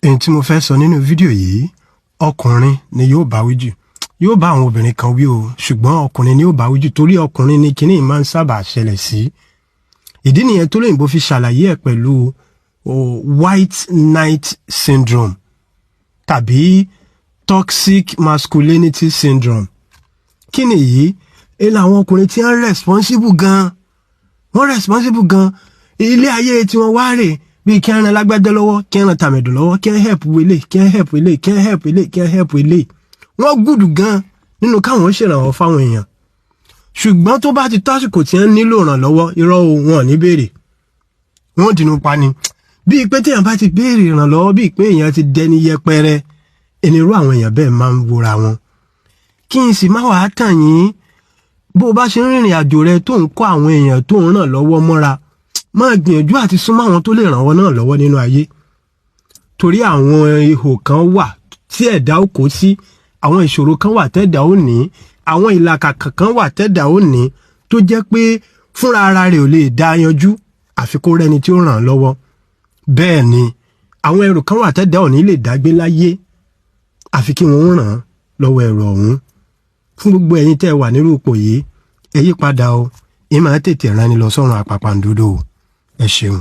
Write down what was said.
Èyí tí mo fẹ́ sọ nínú fídíò yìí, ọkùnrin ni yóò bá wí jù. Yóò bá àwọn obìnrin kan wí o, ṣùgbọ́n ọkùnrin ni yóò bá wí jù, torí ọkùnrin ni kinní máa ń sábà ṣẹlẹ̀ sí. Ìdí nìyẹn tó lóyìnbó fi ṣàlàyé ẹ̀ pẹ̀lú white knight syndrome tàbí toxic masculinity syndrome. Kí ni èyí? Èyí làwọn ọkùnrin tí wọ́n responsible gan, wọ́n responsible gan. Ilé ayé tí wọ́n wá rè bíi kí wọ́n ran lágbájá lọ́wọ́, kí wọ́n ran tàmẹ̀dù lọ́wọ́, kí wọ́n help wele, kí wọ́n help wele, kí wọ́n help wele, kí wọ́n help wele. Wọ́n good gan nínú káwọn ṣèrànwọ́ fáwọn èèyàn, ṣùgbọ́n tó bá ti tásìkò tí wọ́n nílò ìrànlọ́wọ́, irọ́ o, wọn ò ní béèrè, wọ́n dìnnú pa ni. Bíi pé téèyàn bá ti béèrè ìrànlọ́wọ́, bíi pé èèyàn ti dẹni yẹpẹrẹ, ẹnirú àwọn èèyàn bẹ́ẹ̀ máa ń wora wọn. Kí n sì má wàá tàn yín, bó o bá ṣe ń rìnrìn àjò rẹ tó ń kọ́ àwọn èèyàn tó ń ràn lọ́wọ́ mọ́ra, máa gbìyànjú àti súnmọ́ àwọn tó lè ràn wọ́n náà lọ́wọ́ nínú ayé, torí àwọn ihò kan wà tí ẹ̀dá ó kó sí, àwọn ìṣòro kan wà tẹ́dá ó ní, àwọn ìlàkàkà kan wà tẹ́dá ó ní, tó jẹ́ pé fúnra ara rẹ̀ ò lè dá yanjú, àfi kó rẹ́ni tí ó ràn án lọ́wọ́. Bẹ́ẹ̀ ni àwọn ẹrù kan wà tẹ́dá ò ní lè dágbé láyé, àfi kí wọ́n ràn án lọ́wọ́ ẹrù ọ̀hún. Fún gbogbo ẹ̀yin tẹ́ ẹ wà nírú ipò yìí, ẹ yí padà o. Ẹ máa tètè rán ni lọ sọ́run àpàpàǹdodo o. Ẹ ṣeun.